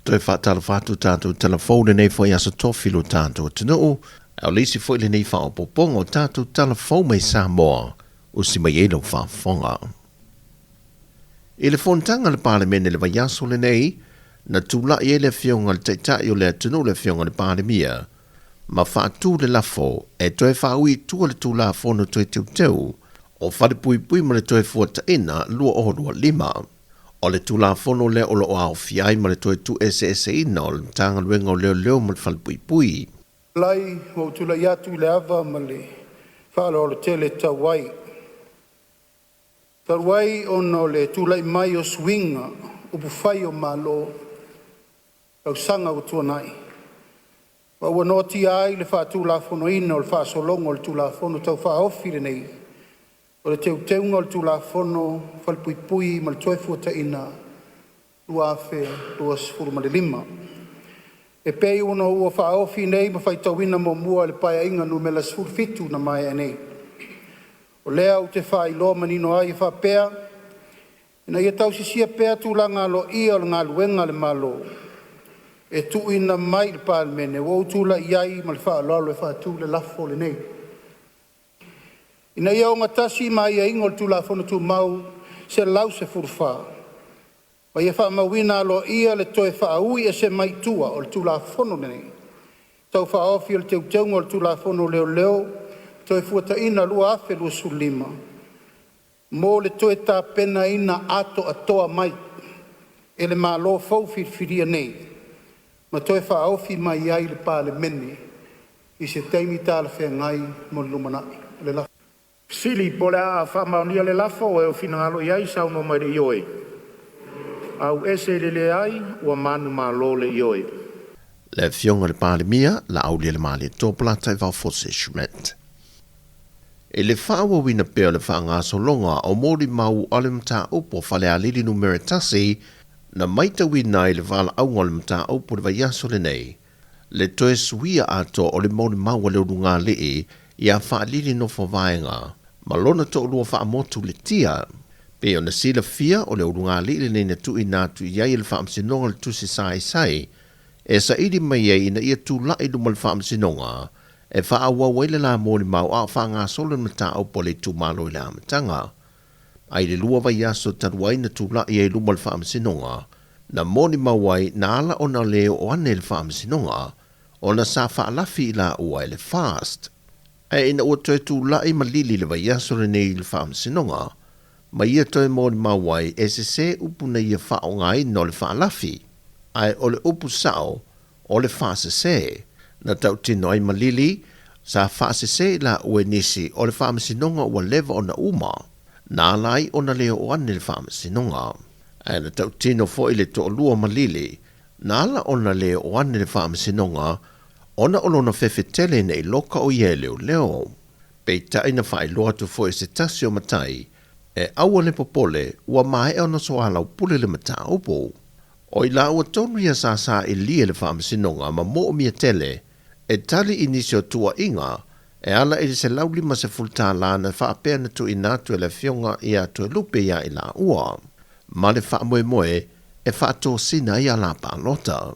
Toe faatalofa atu tatou tala fou lenei foi aso tofi lo tatou atunuu, a o le isi foi lenei faaopoopoga o tatou tala fou mai Samoa, usi mai ai lau faafofoga. I le fonotaga a le Palemene i le vaiaso lenei, na tulai ai le Afioga i le Taitai o le atunuu le Afioga i le Palemia ma faatu le lafo e toe faaui i tua le Tulafono Toe Teuteu o Falepuipui ma le Toefuataiga 2025. O le Tulafono lea o lo o aofia ai ma le toe tuueseeseina o le Matagaluega o Leoleo ma le Falepuipui. Lai ua ou tulai atu i le ava ma le faaaloalo tele e tatau ai. Talu ai ona o le tulai mai o suiga upufai o Malo i tausaga ua tuanai, ma ua noatia ai le faatulafonoina o le faasologa o le Tulafono Tau Faaofi lenei, o le Teuteuga o le Tulafono o Falepuipui ma le Toefuataiga 2025. E pei ona ua faaofi nei ma faitauina muamua e le Paeaiga Nu.17 na maea nei. O lea ou te faailoa manino ai e faapea, Ina ia tausisia pea tulaga aloaia o galuega a le Malo e tuuina mai i le Palemene, ua ou tulai ai ma le faaaloalo e faatu le lafo lenei, Ina ia ogatasi ma aiaiga o le Tulafono Tumau 114, ma ia faamauina aloaia le toe faaiu ese mai tua o le Tulafono Tau Faaofi o Teuteuga o le Tulafono o Leoleo ma Toefuataiga 2025, mo le toe tapenaina atoatoa mai e le Malo Fou Filifilia nei ma toe faaofi mai ai i le Palemene i se taimi talafeagai mo le lumanai. O le lafo lea. O le a faamaonia le lafo. O e ua finagalo ai saunoa mai i le ioe, auese i le leai ua manumalo le ioe. Le Afioga i le Palemia, Laaulialemalietoa Polataivao Fosi Schmidt. I le faaauauina pea o le faagasologa o molimau a le mataupu a Falealili Numera 1, na maitauina ai le valaauga o le mataupu i le vaiaso lenei, le toe suia atoa o le molimau a le ulugalii ia Faalili Nofovaega ma lona toalua faamotu letia. Pei ona silafia, o le ulugalii lenei na tuuina atu i ai e le Faamasinoga le tusi saisai e saili mai ai ina ia tulai i luma o le Faamasinoga e faaauau ai le la molimau a o faagasolo le mataupu a le itumalo i le amataga. A i le 2 vaiaso talu ai na tulai ai i luma o le Faamasinoga, na molimau ai na ala ona le oo ane i le Faamasinoga ona sa faalafi i laua e le FAST. Ae ina ua toe tulai ma lili le vaiaso lenei i le Faamasinoga, ma ia toe molimau ai e sese upu na ia faaaogaina o le faalafi, ae o le upu sao o le faasese. Na tautino ai ma lili, sa faasese i laua e nisi o le Faamasinoga ua leva ona uma, na ala ai ona le oo ane i le Faamasinoga. Ae na tautino foi le toalua ma lili, na ala ona le oo ane i le Faamasinoga ona o lona fefe tele ina i loka o ia e leoleo. Peitai na faailoa atu foi e se tasi o matai, e aua le popole ua maea ona soalaupule le mataupu. O i laua tonu ia sa sailia i le Faamasinoga ma moomia tele e tali i nisi o tuuaiga e ala i le $150 na faapea na tuuina atu e le Afioga ia Toelupe ia i laua ma le faamoemoe e faatosina ai ala palota.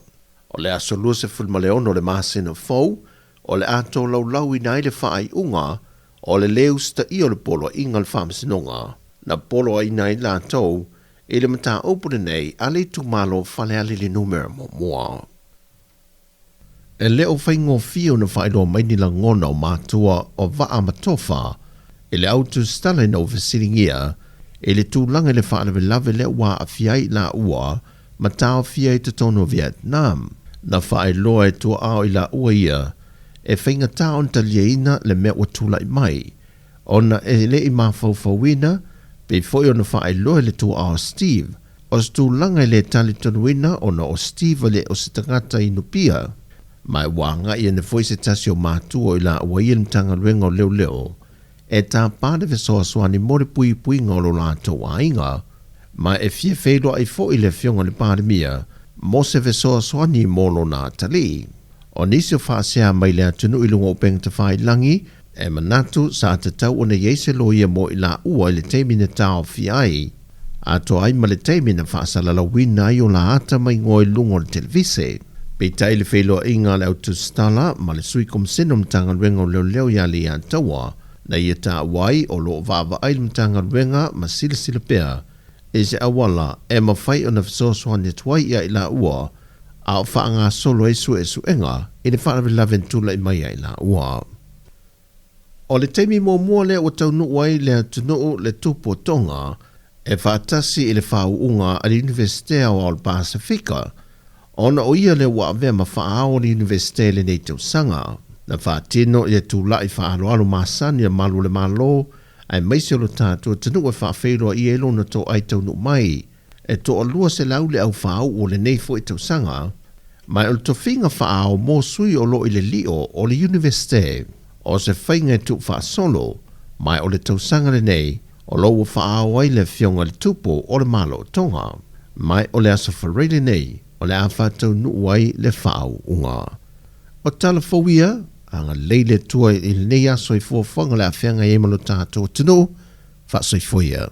O le aso 26 o le masina fou o le a tolaulauina ai le faaiuga o le lē usitaia o le poloaiga a le Faamasinoga na poloaiina ai latou i le mataupu lenei a le itumalo Falealili Numera 1. E le o faigofie ona faailoa mai ni lagona o matua o Vaa ma Tofa i le au tusitala ina ua fesiligia i le tulaga i le faalavelave lea ua aafia ai i laua ma taofia i totonu o Vietnam. Na faailoa e tuaao i laua ia e faigata ona taliaina le mea ua tulai mai, ona e le i mafaufauina, pei foi ona faailoa e le tuaao Steve, o se tulaga e le talitonuina ona o Steve e le o se tagata inupia, ma ua agai ane foi se tasi o matua o i laua ia i le Matagaluega o Leoleo e tapa le fesoasoani mo le puipuiga o lo latou aiga, ma e fia feiloai foi le Afioga i le Palemia mo se fesoasoani mo lona atalii. O nisi o faasea mai le atunuu i luga o upega tafailagi, e manatu sa tatau ona i ai se loia mo i laua i le taimi na taofia ai. atoa ai ma le taimi na faasalalauina ai o la ata ma igoa i luga o le televise. Peitai le feiloaiga a le au tusitala ma le Sui Komasene o Matagaluega o Leoleo ia Leiataua, na ia taua ai o lo o vaavaai le Matagaluega ma silasila pea i se auala e mafai ona fesoasoani atu ai ia i laua a o faagasolo ai suesuega i le faalavelave na tulai mai ia i laua. O le taimi muamua lea ua taunuu ai le atunuu le Tupu o Tonga e faatasi i le faauuga a le Iunivesite Aoao o le Pasefika, ona o ia lea ua avea ma faaao o le Iunivesite i lenei tausaga. Na faatino ia tula'i faaaloalo masani a Malu o le Malo aemaise o lo tatou atunuu e faafeiloai ai lona toai taunuu mai e toalua selau le au faauu o lenei foi tausaga, ma o le tofiga faaao mo sui o lo o i le lio o le Iunivesite o se faiga e tuufaasolo, ma o le tausaga lenei o lo o ua faaao ai le Afioga i le Tupu o le Malo o Tonga, ma o le Aso Faraile lenei o le a faataunuu ai le faauuga. O tala fou ia, agalelei le Atua i lenei aso i fuafuaga o le a feagai ai ma lo tatou atunuu, faasoifua ia.